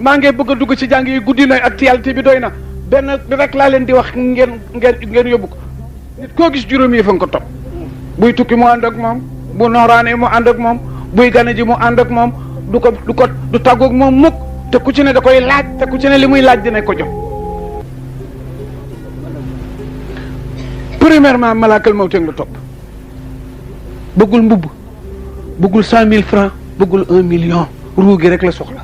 maa ngi bëgg a dugg ci jàng yi guddi na actualité bi doy na benn bi rek laa leen di wax ngeen yóbbu ko nit koo gis juróomi yi fa nga ko topp buy tukki mu ànd ak moom bu nooraanee mu ànd ak moom buy gane ji mu ànd ak moom du tàggoog moom mukk te ku ci ne da koy laaj te ku ci ne li muy laaj dina ko jox. premièrement malaakal mawteeg la topp bëggul mbubb bëggul 100 000 francs bëggul 1 million ruu gi rek la soxla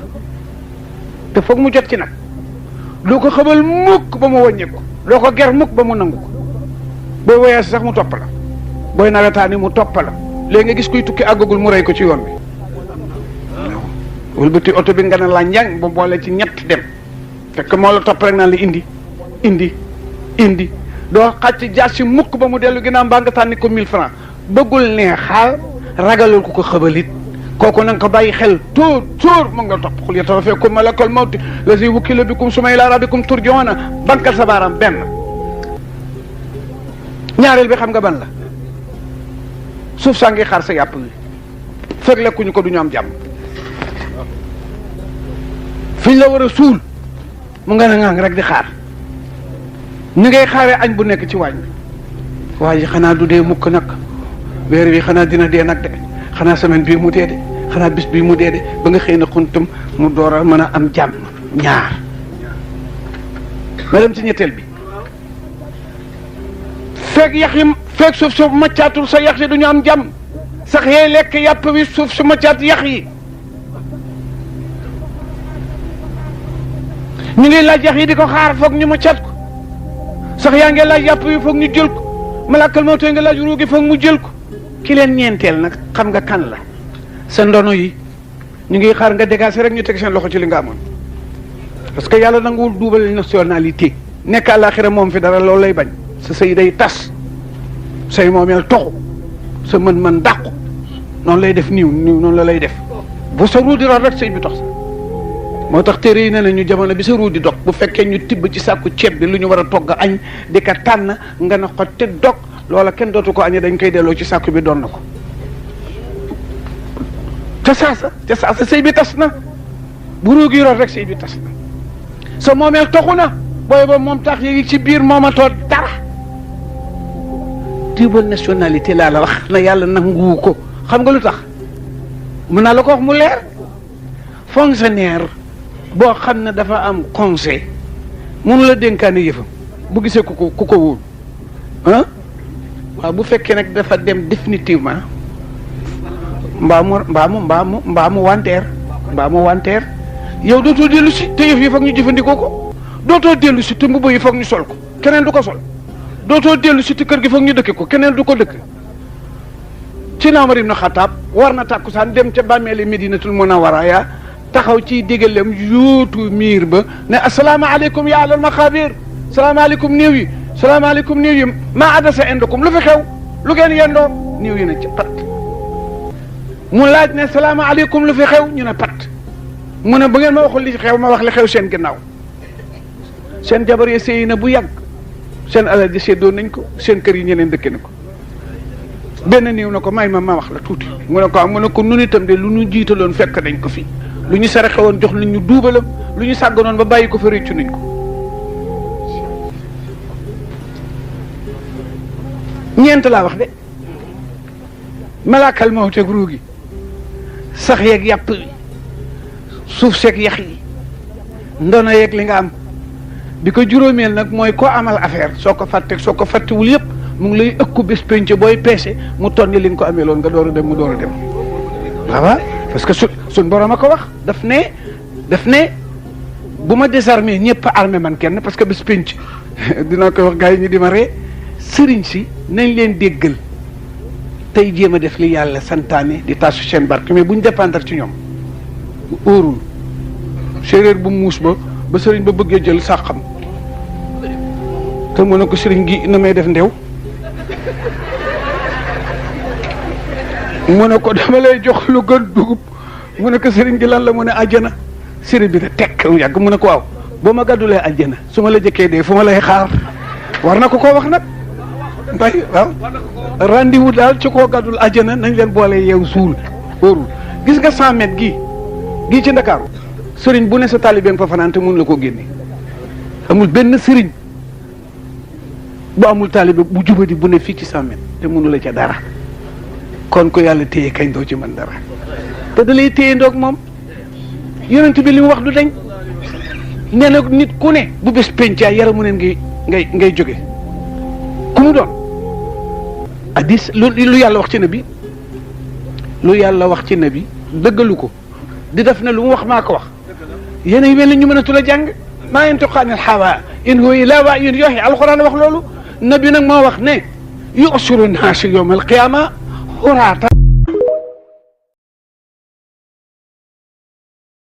te foog mu jot ci nag doo ko xabal mukk ba mu wàññi ko doo ko ger mukk ba mu nangu ko booy voyage sax mu topp la booy nawetaani mu topp la léegi nga gis kuy tukki àggagul mu rey ko ci yoon bi wëlbati oto bi nga ne la njàng ba boole ci ñett dem fekk moo la topp rek naan la indi doo xàcc jaasi mukk ba mu dellu ginnaaw mbaa nga tànni ko 1000 francs bëggul neexaal ragalul ku ko xabalit kooku na nga ko bàyyi xel tóor mu nga topp xul yatawaffakum malakul mawti lazi wukkila bikum summa ila rabbikum turjauna bankal sa baaraam benn ñaareel bi xam nga ban la suuf saa ngi xaar sa yàpp wi fekk lekkuñu ko du ñu am jàmm fiñ la war a suul mu nga ne ngang rek di xaar ñu ngay xaaree añ bu nekk ci waañ bi waa ji xanaa du dee mukk nag weer wi xanaa dina dee nag de xanaa semaine bii mu dee de xanaa bis bii mu dee de ba nga xëy na xuntum mu door a mën a am jàmm ñaar ma dem ci ñetteel bi fekk yax yi fekk suuf su maccaatul sa yax yi du ñu am jàmm sax yee lekk yàpp wi suuf su maccaat yax yi ñu ngi laaj yax yi di ko xaar foog ñu maccaat ko sax yaa ngi laaj yàpp wi foog ñu jël ko malaakal mawt nga laaj ruugi foog mu jël ko ki leen ñeenteel nag xam nga kan la sa ndono yi ñu ngi xaar nga dégager rek ñu teg seen loxo ci li nga amoon parce que yàlla nanguwul duubal nationalité nekk àllaaxira moom fi dara loolu lay bañ sa sëy day tas say moomeel toxu sa mën-mën dàqu noonu lay def niiw noonu la lay def bu sa ruu di rot rek sëy bi tax sa moo tax téere yi ne na ñu jamono bi sa ruu di dog bu fekkee ñu tibb ci sàkku ceeb bi lu ñu war a togg añ di ka tànn nga ne xot te dog loola kenn dootu ko añee dañ koy delloo ci sàkku bi doon na ko te saasa sëy bi tas na bu ruu gi rot rek sëy bi tas na sa moomeel toxu na booy ba moom tax yi ci biir moomatoo dara double nationalité laa la wax na yàlla nanguwu ko xam nga lu tax mën naa la ko wax mu leer fonctionnaire boo xam ne dafa am conseil mënu la dénkaane yëfam bu gisee ku ko wóolu ah waaw bu fekkee nag dafa dem définitivement mbaa mu wanteer yow dootoo dellu si te yëf yi foog ñu jëfandikoo ko dootoo dellu si te mbubb yi foog ñu sol ko keneen du ko sol dootoo dellu si te kër gi foog ñu dëkke ko keneen du ko dëkk ci Umar ibn Xattaab war na tàkkusaan dem ca bàmmeeli Medinatul Munawwara ya taxaw ci diggalem yóotu miir ba ne asalaamaaleykum ya alal maqaabir salaamaaleykum néew yi salaamaaleykum néew yi maa adasa indakum lu fi xew lu ngeen yendoo néew yi ne ci pat mu laaj ne salaamaaleykum lu fi xew ñu ne pat mu ne bu ngeen ma waxul li xew ma wax li xew seen ginnaaw seen jabar yi sëy na bu yàgg seen alal ji séddoo nañ ko seen kër yi ñeneen dëkke na ko benn néew na ko may ma wax la tuuti mu ne ko nun itam de lu ñu jiitaloon fekk nañ ko fi lu ñu saraxe woon jox nañ ñu duubalam lu ñu sàgganoon ba bàyyi ko fa réccu nañ ko ñeent laa wax de malaakal mawteeg ruu gi sax yeeg yàpp wi suuf seeg yax yi ndono yeeg li nga am bi ko juróomeel nag mooy koo amal affaire soo ko fàttewul yëpp mu ngi lay ëkku bés penc booy peese mu tonni li nga ko amee loon nga door a dem mu door a dem waaw parce que suñ borom a ko wax daf ne bu ma désarmé ñëpp armé man kenn parce que bés penc dinaa koy wax gars yi ñu di ma ree sëriñ si nañ leen déggal tey jéem a def li yàlla santaane di taasu seen barke mais buñ dépendre ci ñoom óorul séeréer bu muus ba sëriñ ba bëggee jël sàqam te mu ne ko sëriñ gi na may def ndew mu ne ko dama lay jox lu gën dugub mu ne ko sëriñ gi lan la mu ne àjjana sëriñ bi ne tekk mu yàgg mu ne ko waaw boo ma gàddulee àjjana su ma la jëkkee dee fu ma lay xaar war na ko koo wax nag mbay waaw rendez-vous daal ci koo gàddul àjjana nañ leen boole yeew suul óorul gis nga 100 mètres gii ci Ndakaaru sëriñ bu ne sa taalibe nga fa fanaan te mun la koo génne amul benn sëriñ bu amul taalibe bu jubadi bu ne fii ci sàmmet te mënu la ca dara kon ko yàlla téye kañ doo ci mën dara te da lay téye ndoog moom yonent bi li mu wax du dañ nee na nit ku ne bu bés pencaay yaramu neen ngay jóge ku mu doon hadis lu yàlla wax ci nabi lu yàlla wax ci nabi dëggalu ko di def ne lu mu wax maa ko wax yéen a mel ni ñu mënatul a jàng maa yantiqu anil hawaa in huwa illaa wahyun yuuhaa alxuraan wax loolu nabi nag moo wax ne yuhsharu naasu yawmal qiyaama huraatan